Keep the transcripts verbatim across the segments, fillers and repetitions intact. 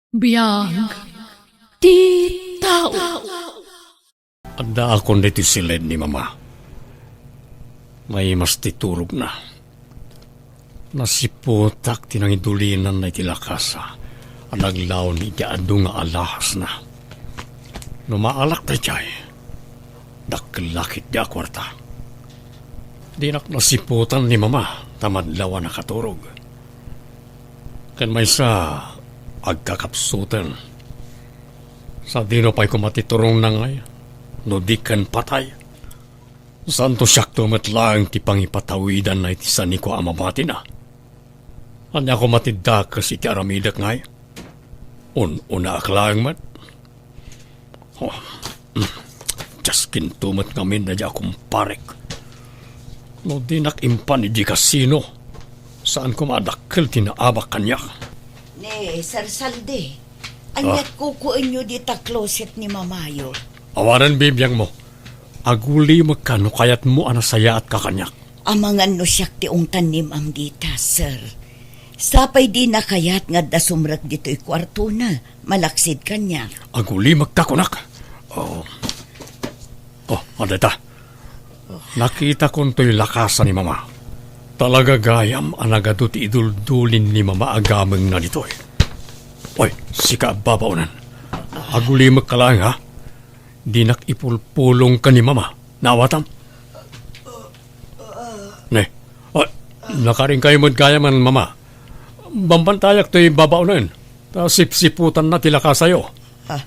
Biag ti tao. Addaakon ditoy siled ni Mama. Naimas ti turogna. Nasiputak ti nangidulinanna iti lakasa a naglaon iti adu nga alahasna. No maalak daydiay, dakkel la ketdi a kuarta. Dinak nasiputan ni Mama ta madlaw a nakaturog. Ken maysa, agkakapsuten. Sadino pay koma ti turongna ngay, no di ken patay? Saanto siakto met laeng ti pangipatawidanna iti sanikua a mabatina? Ania koma ti dakes iti aramidek ngay? Un-unaak laeng met. Oh, mm. Diaskinto met ngamin daydiay a kumparek. No dinak impan idiay kasino, saan koma a dakkel ti naabak kaniak. Ni Sir Saldi, aniat kukuenyo dita closet ni mamayo? Awanen bibiangmo. Agulimekka no kayatmo a nasayaatka kaniak. Amangan no siak ti ungtan ni Ma'am dita, sir. Sapay dina kayat nga adda sumrek ditoy kuartona, malaksid kaniak. Agulimekka kunak. Oh. Oh, adda ita. Nakitakon toy lakasa ni Mama. Talaga gayam a nagadu ti iduldulin ni Mama a gamengna ditoy. Oy, sika a babaonen. Agulimekka laeng, ha? Dinak ipulpulong ken ni Mama. Naawatam? Ne, ah, nakarinkayo met gayam, Mama. Bambantayak toy babaonen. Ta sipsiputanna ti lakasayo. Ah,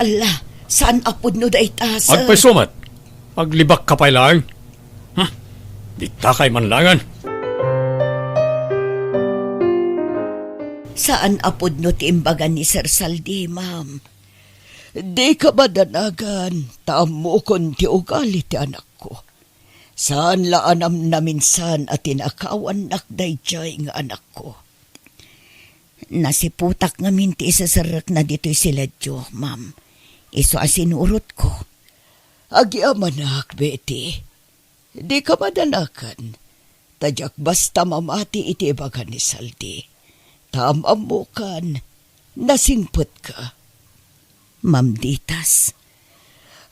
ala, saan a pudno dayta, sir. Agpayso met. Aglibakka pay laeng. Hmm? Ditakay man laengen. Saan a pudno ti imbaga ni Sir Saldi, ma'am. Dika madanagan, ta ammokon ti ugali ti anakko. Saan la a namnaminsan a tinakawannak daydiay nga anakko. Nasiputak ngamin ti iseserrekna ditoy siledyo, ma'am. Isu a sinurotko. Agyamanak, Betty. Dika madanagan, ta diak basta mamati iti ibaga ni Saldi. Ta am-ammokan, nasingpetka. Ma'am Ditas.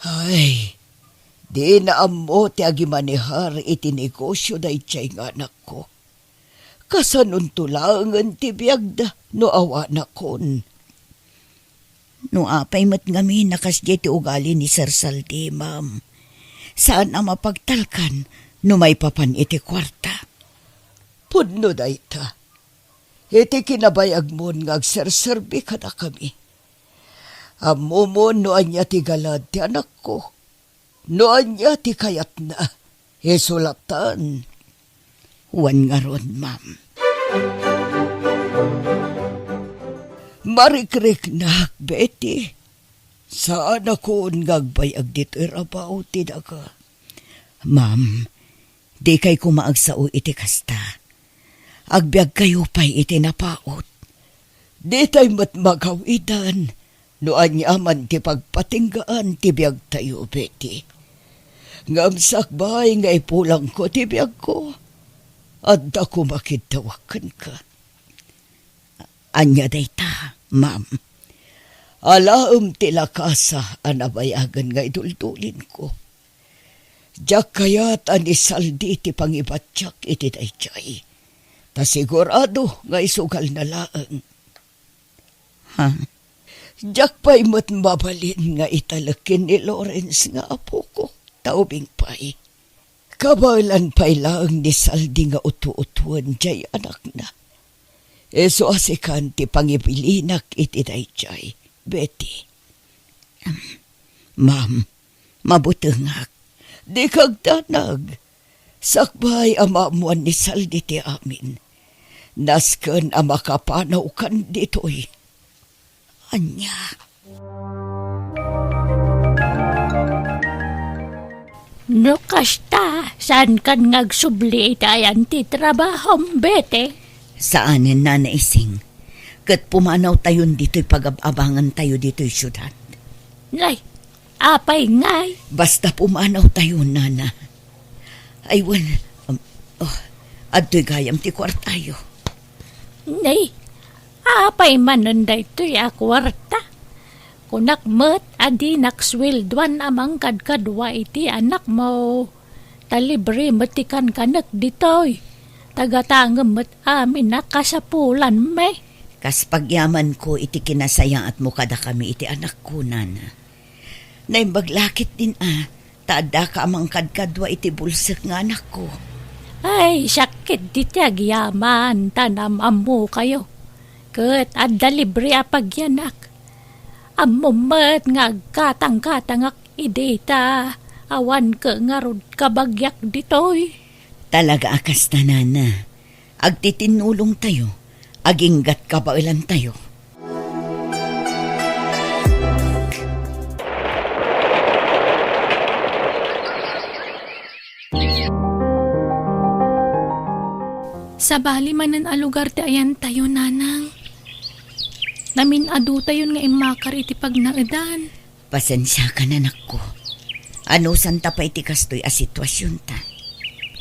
Ay, dina ammo ti agimanehar iti negosio daydiay nga anakko. Kasanonto laengen ti biagda no awanakon? No apay met ngamin a kasdiay ti ugali ni Sir Saldi, ma'am, saan a mapagtalkan no maipapan iti kuarta. Pudno dayta. Iti kinabayagmon nga agserserbi kadakami. Ammomon no ania ti galad ti anakko. No ania ti kayatna, isu latta. Wen ngarud, ma'am. Marikriknak, Betty. Saanakon nga agbayag ditoy rabaw ti daga. Ma'am, dikay koma agsao iti kasta. Agbiagkayo pay iti napaut. Ditay met magawidan no aniaman ti pagpatinggaan ti biagtayo, Betty. Ngem sakbay nga ipulangko ti biagko, adda koma kiddawak kenka. Ania dayta, ma'am? Alaem ti lakasa a nabayagen nga iduldulinko. Diak kayat a ni Saldi ti pangibatiak iti daydiay. Ta sigurado nga isugalna laeng. Ha? Diak pay met mabalin nga italek ken ni Lawrence nga apoko, ta ubing pay. Kabaelan pay laeng ni Saldi nga utuotuan diay anakna. Isu a sikan ti pangibilinak iti daydiay, Betty. Ma'am, mabutengak. Dika agdanag. Sakbay a maammoan ni Saldi ti amin, nasken a makapanawkan ditoy. Ania? No kasta, saankan nga agsubli iti ayan ti trabahom, Betty? Saanen, Nana Ising. Ket pumanawtayon ditoy pagab-abangantayo ditoy siudad. Nay, apay ngay? Basta pumanawtayo, Nana. Ay, wen, um, oh, adtoy gayam ti kuartayo. Nay, Apay manen daytoy a kuarta? Kunak met a dinak sueldoan a mangkadkadua iti anakmo. Ta libre met ti kankanek ditoy. Tagatangem met amin a kasapulanmi. Kas pagyamanko iti kinasayaatmo kadakami iti anakko, nana. Naimbag la ketdin a, ta addaka a mangkadkadua iti bulsek nga anakko. Ay, siak ketdi ti agyaman, ta naam-ammokayo. Ket adda libre a pagyanak. Ammom met nga agkatangkatangak idi ta awan ket ngarud kabagiak ditoy. Talaga a kasta, nana. Agtitinnulongtayo, aginggat kabaelantayo. Sabali manen a lugar ti ayantayo, nanang. Namin-adutayon nga immakar iti pagnaedan. Pasensiakan, anakko. Anusanta pay ti kastoy a situasionta?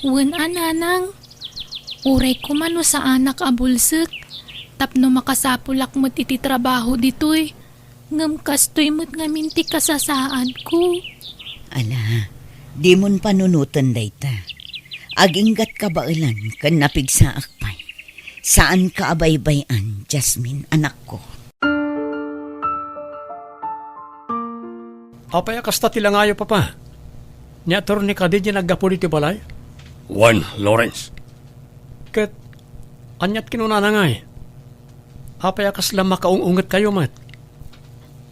Wen a, nanang. Uray koma no saanak a bulsek, tapno makasapulak met iti trabaho ditoy. Ngem kastoy met ngamin ti kasasaadko. Ala, dimon panunoten dayta. Aginggat kabaelan ken napigsaak pay. Saanka a baybay-an, Jasmine, anakko. Apay a kasta ti langayo, Papa? Ni Attorney kadi diay naggapu ditoy balay? Wen, Lawrence. Ket aniat kinunana ngay? Apay a kasla makaung-ungetkayo met?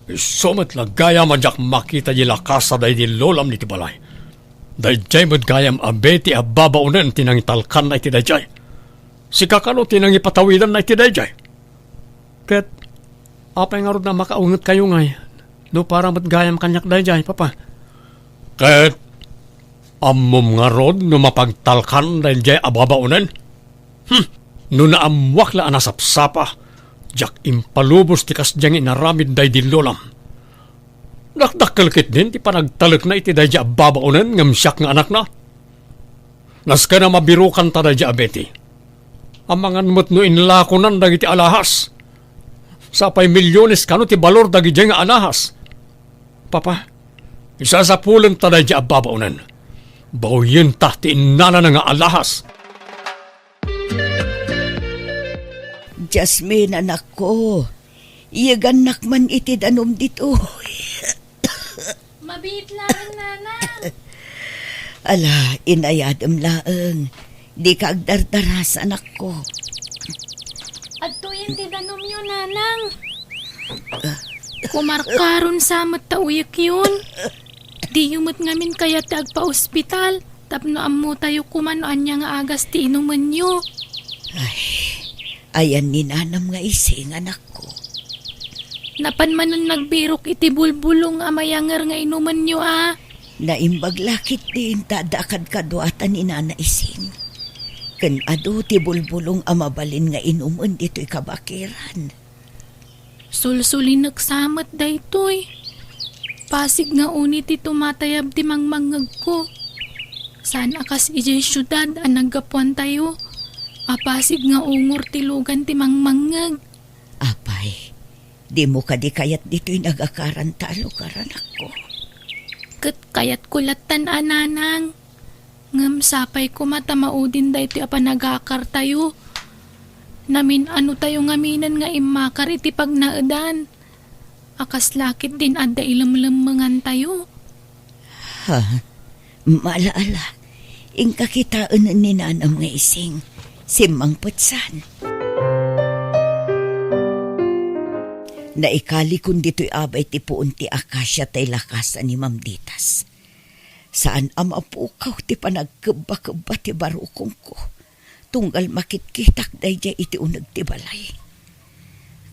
Isu met la gayam a diak makita diay lakas a daydi lolam ditoy balay. Daydiay met gayam a Betty a babaonen ti nangitalkanna iti daydiay. Sika kano ti nangipatawidanna iti daydiay. Ket apay ngarud a makaungetkayo ngay no para met gayam kaniak daydiay, Papa? Ket ammom ngarud no mapagtalkan daydiay a babaonen? Hmm, no naammoak la a nasapsapa, diak impalubos ti kasdiay nga inaramid daydi lolam. Dakdakkel ketdin ti panagtalekna iti daydiay a babaonen ngem siak nga anakna. Nasken a mabirokanta daydiay a Betty. Amangan met no inlakonan dagiti alahas. Sapay milyones kano ti balor dagidiay nga alahas. Papa, isasapulenta daydiay a babaonen. Bawyenta ti innanana nga alahas. Jasmine, anakko, iyegannak man iti danum ditoy. Mabiit laeng, Nanang. Ala, inayadem laeng. Dika agdardaras, anakko. Adtoyen ti danumyo, Nanang. Kumarkaron sa met ta uyekyon. Diyo met ngamin kayat ti agpaospital tapno ammotayo koma no ania nga agas ti inumenyo. Ay, ayan ni Nanam nga Ising, anakko. Napan manen nagbirok iti bulbulong a mayanger nga inumenyo a. Naimbag la ketdin ta adda kadkaduatan ni Nana Ising. Ken adu ti bulbulong a mabalin nga inumen ditoy kabakiran. Sulsulinek sa met daytoy. Pasig nga uni ti tumatayab ti mangmangngegko. Saan a kas idiay siudad a naggapuantayo a pasig nga ungor ti lugan ti mangmangngeg. Apay, dimo kadi kayat ditoy nagakaranta a lugar, anakko? Ket kayatko lattan a, Nanang. Ngem sapay koma ta maudin daytoy a panagakartayo. Namin-anotayo ngaminen nga immakar iti pagnaedan. A kasla ketdin adda ilemlemmengantayo. Ha? Maala-ala. Inka kitaen ni Nanam nga Ising. Simmangpetsan. Naikalikon ditoy abay ti puon ti akasia tay lakasan ni Mamditas. Saan a mapukaw ti panagkebbakebba ti barukongko, tunggal makitkitak daydiay iti uneg ti balay.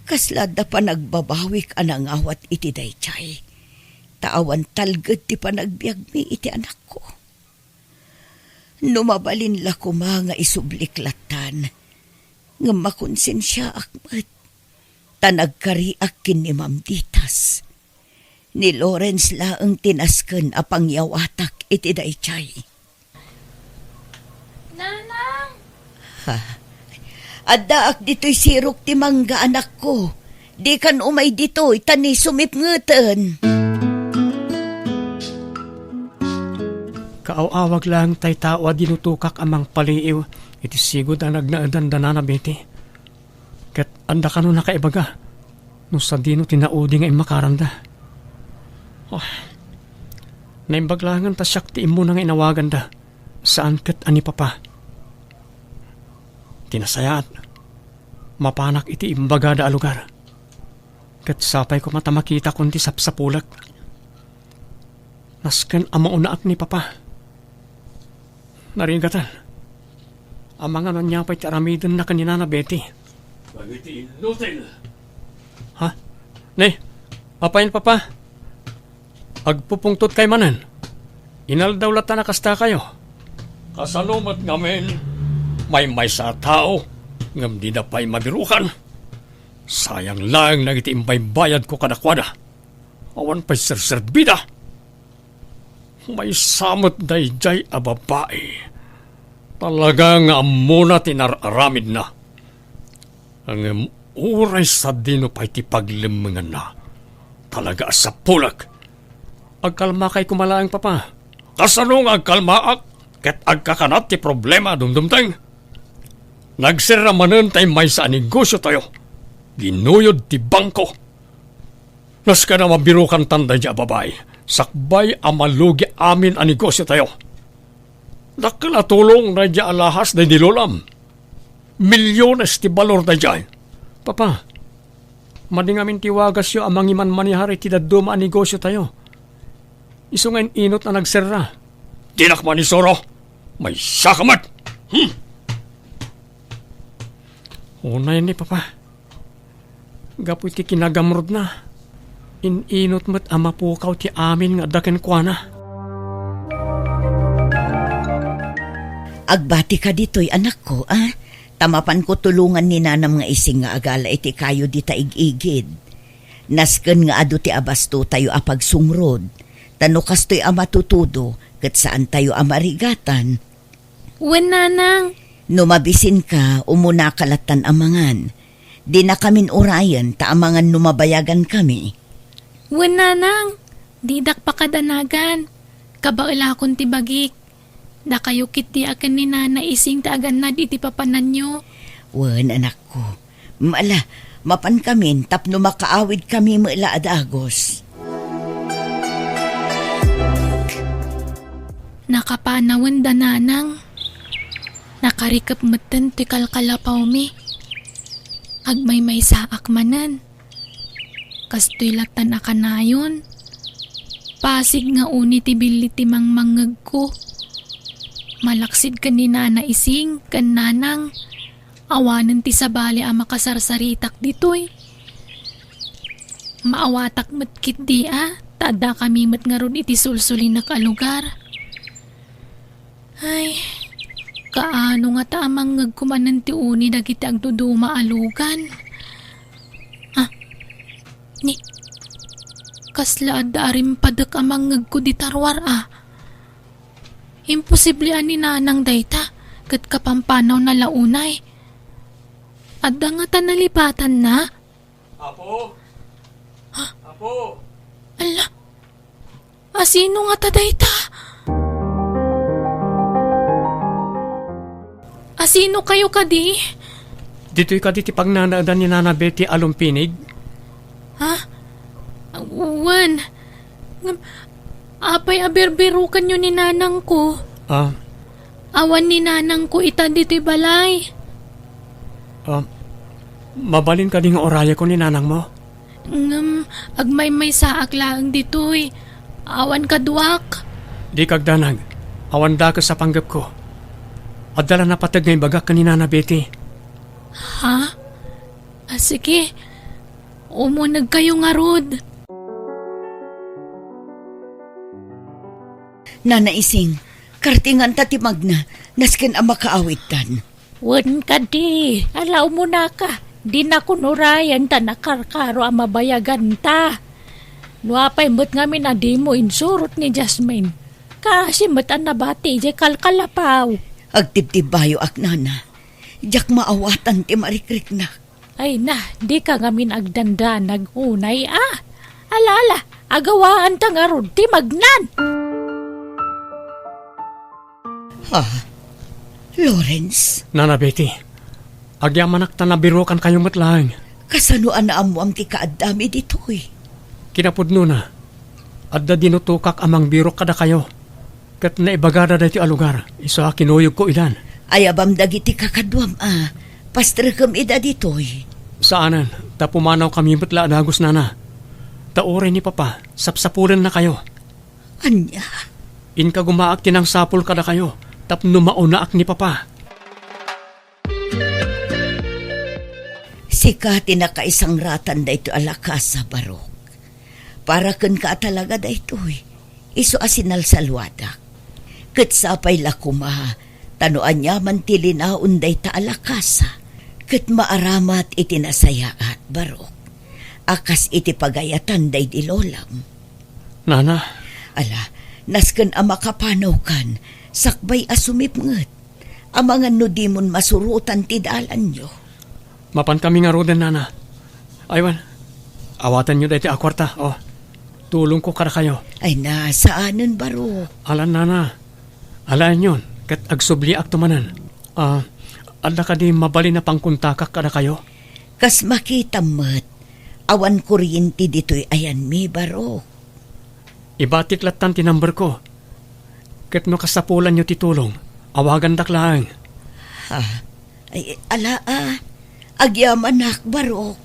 Kasla adda panagbabawik a nangawat iti daydiay, ta awan talged ti panagbiagmi iti anakko. No mabalin la koma nga isublik lattan, ngem makonsensiaak met, ta nagkariak ken ni Mamditas. Ni Lawrence laeng ti nasken a pangyawatak iti daydiay. Nanang! Ha? Addaak ditoy sirok ti mangga, anakko. Dikan umay ditoy, ta ni sumipngeten. Kaaw-awag laeng tay tao a dinutokak a mangpaliiw iti sigud a nagnaedan da Nana Betty. Ket adda kano nakaibaga no sadino ti naudi nga immakaranda. Oh, naimbag laengen ta siak ti immuna nga inawaganda, saan ket a ni Papa. Ti nasayaat, mapanak iti imbagada a lugar. Ket sapay koma ta makitakon ti sapsapulek. Nasken a maunaak ni Papa. Narigatan. Amangan ania pay ti aramidenna ken ni Nana Betty. Dagiti inutil. Ha? Ne, apay, Papa? Agpupungtotkay manen. Inaldaw latta a kastakayo. Kasano met ngamin, maymaysa a tao, ngem dida pay mabirukan. Sayang laeng dagiti imbaybayadko kadakuada. Awan pay serserbida. Maysa met daydiay a babai. Talaga nga ammona ti nar-aramidna. Ngem uray sadino pay ti paglemmenganna, talaga a sapulek. Agkalmakay koma laeng, Papa. Kasano nga agkalmaak ket agkakanat ti problema a dumdumteng? Nagserra manen tay maysa a negosiotayo. Ginuyod ti bangko. Nasken a mabirukantan daydiay a babai, sakbay a malugi amin a negosiotayo. Dakkel a tulong daydiay a lahas daydi lolam. Milyones ti balor daydiay. Papa, madi ngamin ti wagasyo a mangimanmanehar iti dadduma a negosiotayo. Isu nga in-inot a nagserra. Dinak manisuro. Maysaka met. Hmm. Unay ni, Papa. Gapu iti kinagamrudna, in-inot met a mapukaw ti amin nga adda kenkuana. Agbatika ditoy, anakko, a? Ta mapanko tulongan ni nanam nga Ising nga agala iti kayo dita ig-igid. Nasken nga adu ti abastotayo a pagsungrod, ta no kastoy a matutudo, ket saantayo a marigatan. Wen, nanang. No mabisinka, umunaka lattan a mangan. Dinakamin urayen ta amangan no mabayagankami. Wen, nanang. Didak pakadanagan. Kabaelakon ti bagik. Dakayo ketdi a ken ni Nana Ising ti agannad iti papananyo. Wen, anakko. Ala, mapankamin tapno makaawidkami met la a dagus. Nakapanawen da nanang. Nakarikep metten ti kalkalapawmi. Agmaymaysaak manen. Kastoy lattan a kanayon. Pasig nga uni ti billit ti mangmangngegko. Malaksid ken ni Nana Ising ken Nanang. Awanen ti sabali a makasarsaritak ditoy. Maawatak met ketdi a, ta addakami met ngarud iti sulsulinek a lugar. Ay, kaano ngata a mangngegko manen ti uni dagiti agduduma a lugan? Ah, ni, kasla adda a rimpadek a mangngegko dita ruar a. Imposible a ni Nanang dayta, ket kapampanawna la unay. Adda ngata nalipatanna? Apo? Ha? Apo? Ala, asino ngata dayta? Asino kayo kadi? Ditoy kadi ti pagnanaedan ni Nana Betty a lumpinig? Ha? Wen. Ngem, apay a birbirukanyo ni nanangko? Ah. Awan ni nanangko ita ditoy balay. Ah, mabalin kadi nga urayeko ni nanangmo? Ngem, agmaymaysaak laeng ditoy. Awan kaduak. Di kagdanag. Awan dakes a panggepko. Adda la napateg nga ibagak ken ni Nana Betty. Ha? Ah, sige. Umunegkayo ngarud. Nana Ising, kartinganta ti magna, nasken a makaawidtan. Wen kadi, ala umunaka, dinakon urayen ta nakarkaro a mabayaganta. No apay met ngamin a dimo insurot ni Jasmine, kaasi met a nabati idiay kalkalapaw. Agtibtibbayoak, nana. Diak maawatan ti marikriknak. Ay na, dika ngamin agdandanag unay a. Ala, ala, agawaanta ngarud ti magnan. Ha? Lawrence? Nana Betty, agyamanak ta nabirukankayo met laeng. Kasano a naammoam ti kaaddami ditoy? Kinapudnona, adda dinutokak a mangbirok kadakayo. Ket naibagada daytoy a lugar, isu a kinuyogko idan. Ayabam dagiti kakaduam a pastrekem ida ditoy. Saanen, ta pumanawkami met la a dagus, nana. Ta uray ni Papa, sapsapulennakayo. Ania? Inkagumaak ti nangsapul kadakayo, tapno maunaak ni Papa. Sika ti nakaisangratan daytoy a lakasa, Barok. Para kenka a talaga daytoy, isu a sinalsaluadak. Ket sapay la koma, ta no aniaman ti linaon dayta a lakasa, ket maaramat iti nasayaat, Barok, a kas iti pagayatan daydi lolam. Nana. Ala, nasken a makapanawkan, sakbay a sumipnget. Amangan no dimon masurotan ti dalanyo. Mapankami ngaruden, nana. Aywan, awatenyo daytoy a kuarta, o. Tulongko kadakayo. Ay na, saanen, Barok. Alan, nana. Alaenyon, ket agsubliakto manen. Ah, adda kadi mabalin a pangkontakak kadakayo? Kas makitam met, awan kuryente ditoy ayanmi, Barok. Ibatik lattan ti numberko. Ket no kasapulanyo ti tulong, awagandak laeng. Ha? Ay, ala a. Agyamanak, Barok.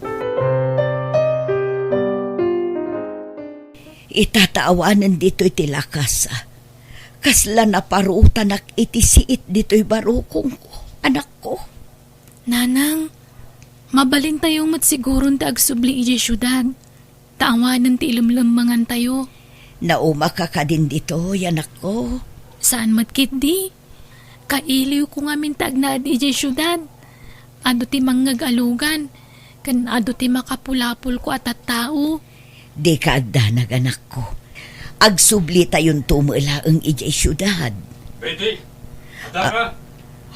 Ita ta awanen ditoy ti lakasa. Kasla naparutanak iti siit ditoy barukongko, anakko. Nanang, mabalintayo met siguron ti agsubli idiay siudad. Ta awanen ti ilemlemmengantayo. Naumaka kadin ditoy, anakko? Saan met ketdi. Kailiwko ngamin ti agnaed idiay siudad. Adu ti mangngeg a lugan, ken adu ti makapulapolko a tattao. Dika agdanag, anakko. Agsublitayonto met laeng idiay siudad. Betty, adda ka?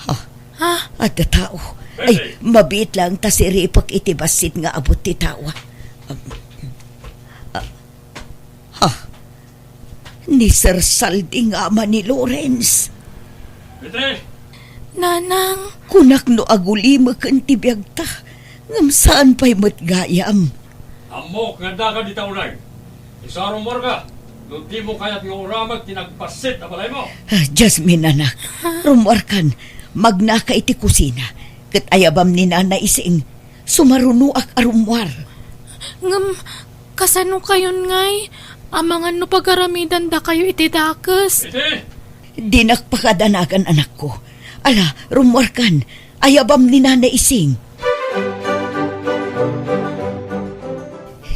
Ah, ha? Ha? Adda tao. Ay, mabiit laeng ta siripek iti bassit nga abut ti tao. Ah, ah, ha? Ni Sir Saldi nga ama ni Lawrence. Iti! Nanang! Kunak no agulimeken ti biagta, ngem saan pay met gayam. Ammok nga addaka dita unay. Isu a rummuarka, no dimo kayat nga uramek ti nagbassit a balaymo. Ah, Jasmine, anak, rummuarkan, magnaka iti kusina, ket ayabam ni Nana Ising, sumarunoak a rummuar. Ngem, kasano kayon ngay? Amangan no pagaramidandakayo iti dakes. Iti! Dinak pakadanagan, anakko. Ala, rummuarkan, ayabam ni Nana Ising.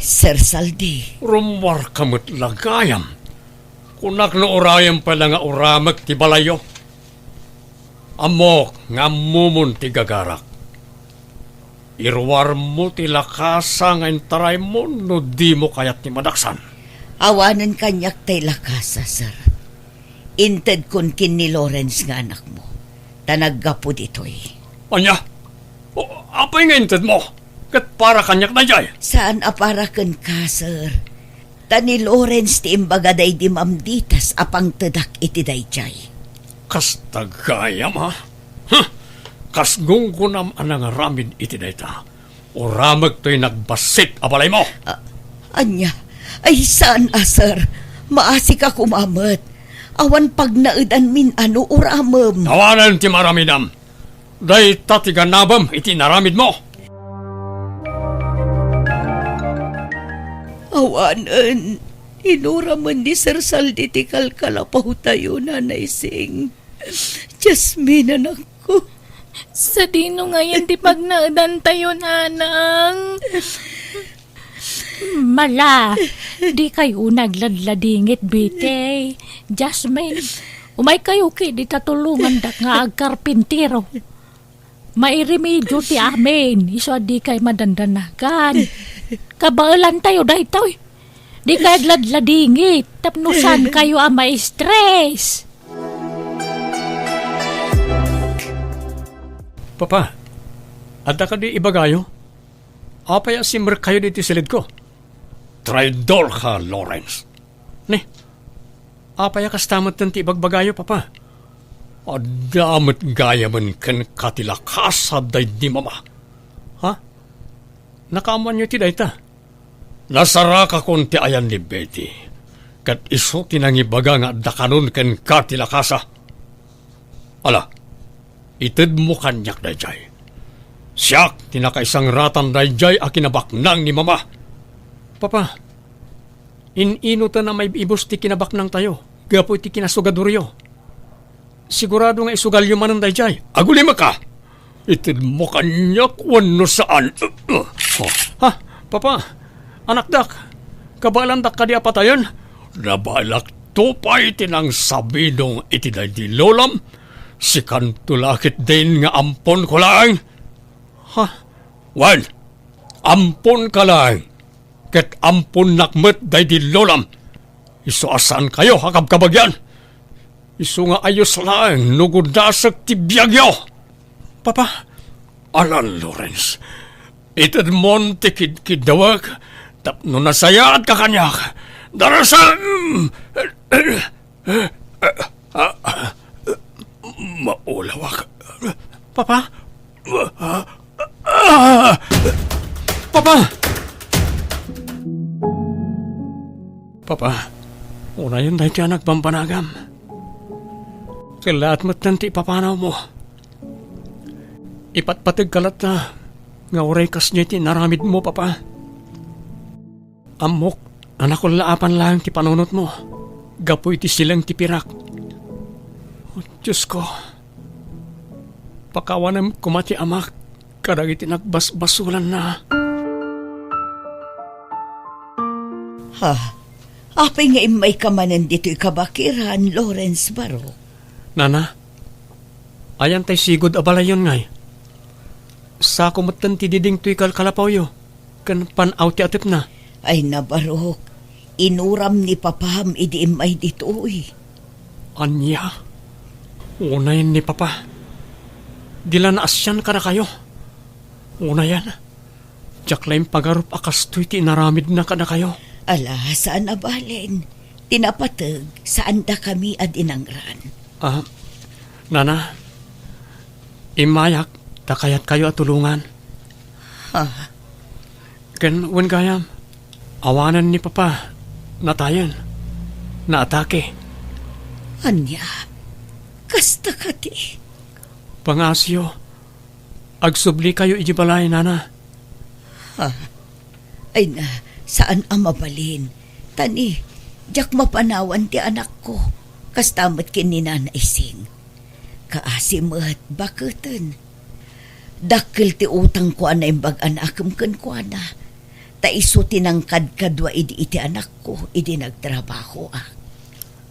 Sir Saldi. Rummuarka met la gayam. Kunak no urayem pay la nga uramek ti balayyo. Ammok nga ammomon ti gagarak. Iruarmo ti lakasa nga intaraymo no dimo kayat ti madaksan. Awanen kaniak tay lakasa, sir. Intedkon ken ni Lawrence nga anakmo, ta naggapu ditoy. Ania? O, apay nga intedmo? Ket para kaniak daydiay? Saan a para kenka, sir. Ta ni Lawrence ti imbaga daydi mamditas a pangtedak iti daydiay. Kasta gayam, ha? Huh! Kas gunggonam a nangaramid iti dayta, uramek toy nagbassit a balaymo. A-, ania? Ay, saan a, sir. Maasika koma met. Awan pagnaedanmin a no uramem. Awanen ti maaramidam. Dayta ti ganabem iti inaramidmo. Awanen, inuramen ni Sir Saldi ti kalkalapawtayo, Nanay Sing. Jasmine, anakko. Sadino ngayen ti pagnaedantayo, nanang? Mala, dikay unay agladladingit, Betty. Jasmine, umaykayo ketdi ta tulongandak nga agkarpintero. Mairemedio ti amin, isu a dikay madandanagan. Kabaelantayo daytoy. Dikay agladladingit, tapno saankayo a ma-stress. Papa, Adda kadi ibagayo? Apay a simrekkayo ditoy silidko? Traidorka, Lawrence. Ni, apay a kasta metten ti ibagbagayo, Papa? Adda met gayamen kenka ti lakasa daydi Mama. Ha? Nakaammoanyo ti dayta? Nasarakakon ti ayan ni Betty, ket isu ti nangibaga nga adda kanon kenka ti lakasa. Ala, itedmo kaniak daydiay. Siak ti nakaisangratan daydiay a kinabaknang ni Mama. Papa, in-inutan a maib-ibus ti kinabaknangtayo gapu iti kinasugadoryo. Sigurado nga isugalyo manen daydiay. Agulimeka! Itedmo kaniak wenno saan? Ha? Papa, anakdak, kabaelandak kadi a patayen? Nabaelakto pay ti nangsabidong iti daydi lolam. Sikanto la ketdin nga amponko laeng. Ha? Wen, amponka laeng. Ket amponnak met daydi lolam. Isu a saankayo a kabkabagian. Isu nga ayos laeng no gudasek ti biagyo. Papa. Alan, Lawrence. Itedmon ti kidkiddawek tapno nasayaatka kaniak. Darasem! Maulawak. Papa? Papa! Papa, unayen daytoy a nagbambanagam. Kellaat metten ti ipapanawmo. Ipatpategka latta nga uray kasdiay ti inaramidmo, Papa. Ammok a nakullaapan laeng ti panunotmo gapu iti sileng ti pirak. O Diosko, pakawanem koma ti amak kadagiti nagbasbasolanna. Ha? Apay nga immayka manen ditoy kabakiran, Lawrence Barok? Nana, ayan tay sigud a balayyon ngay? Sako metten ti diding toy kalkalapawyo ken pan-aw ti atepna. Ay, nabarok, inuram ni papam idi immay ditoy. Ania? Unayen ni papa. Di la naasian kadakayo. Unayen, diak la impagarup a kastoy ti inaramidna kadakayo. Ala, saan a balen. Ti napateg, saan dakami a dinangran. Ah, Nana, immayak ta kayatkayo a tulongan. Ha? Ken wen gayam, awanen ni Papa, natayen, naatake. Ania? Kasta kadi? Pangaasiyo, agsublikayo idiay balay, Nana. Ha? Ay na, saan a mabalin. Ta ni, diak mapanawan ti anakko. Kasta met ken ni Nana Ising. Kaasi met, baketen. Dakkel ti utangko a naimbag a naakem kenkuana. Ta isu ti nangkadkadua idi iti anakko, idi nagtrabahoak.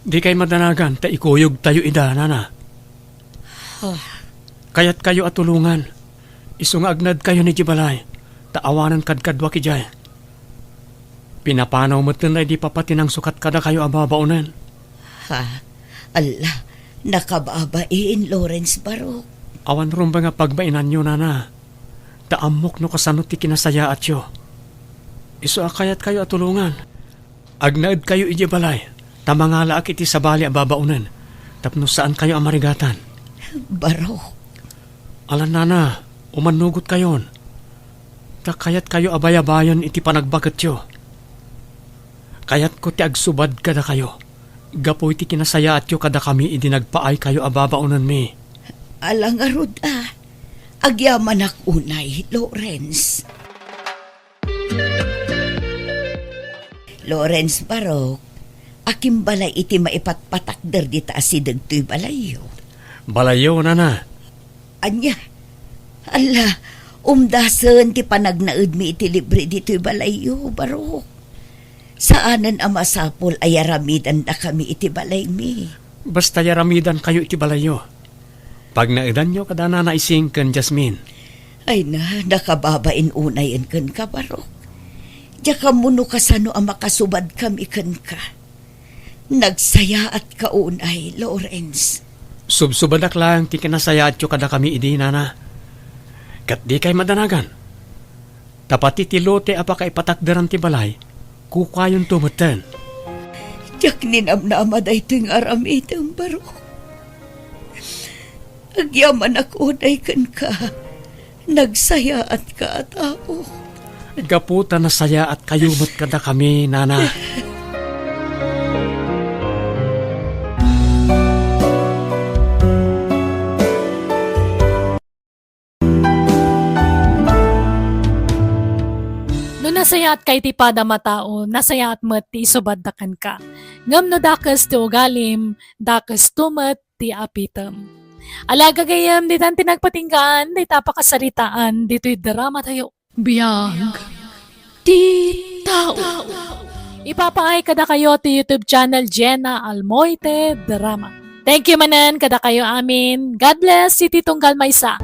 Dikay madanagan ta ikuyogtayo ida, Nana. Ah. Kayatkayo a tulongan. Isu nga agnaedkayon idiay balay, ta awanen kadkaduak idiay. Pinapanaw metten daydi papa ti nangsukat kadakayo a babaonen. Ha? Alla, nakababain, Lawrence Barok. Awan rumbeng a pagbainanyo, Nana. Ta ammok no kasano ti kinasayaatyo. Isu a kayatkayo a tulongan. Agnaedkayo idiay balay, ta mangalaak iti sabali a babaonen, tapno saankayo a marigatan. Barok. Alan, Nana, umannugotkayon. Ta kayatkayo a bayabayen iti panagbaketyo. Kayatko ti agsubad kadakayo, gapu iti kinasayaatyo kadakami idi nagpaaykayo a babaonenmi. Ala ngarud a, agyamanak unay, Lawrence. Lawrence Barok, akimbalay iti maipatpatakder dita asideg toy balayyo. Balayyo, Nana. Ania? Alla, umdasen ti panagnaedmi iti libre ditoy balayyo, Barok. Saanen a masapul a yaramidandakami iti balaymi. Basta yaramidankayo iti balayyo. Pagnaedanyo kada Nana Ising ken Jasmine. Ay na, nakababain unayen kenka, Barok. Diak ammo no kasano a makasubadkami kenka. Nagsayaatka unay, Lawrence. Subsubadak laeng ti kinasayaatyo kadakami idi, Nana. Ket dikay madanagan. Ta pati ti lote a pakaipatakderan ti balay, kukuayonto metten. Diak ninamnama daytoy nga aramidem, barok. Agyamanak unay kenka. Nagsayaatka a tao. Gapu ta nasayaatkayo met kadakami, Nana. No nasayaatka iti padam a tao, nasayaat met ti isubadda kenka. Ngem no dakes ti ugalim, dakesto met ti apitem. Ala, gagayyem, ditan ti nagpatinggaan dita a pakasaritaan ditoy dramatayo. Biag ti tao. Ipapaay kadakayo ti YouTube channel Jenna Almoite Drama. Thank you manen kadakayo amin. God bless, iti tunggal maysa.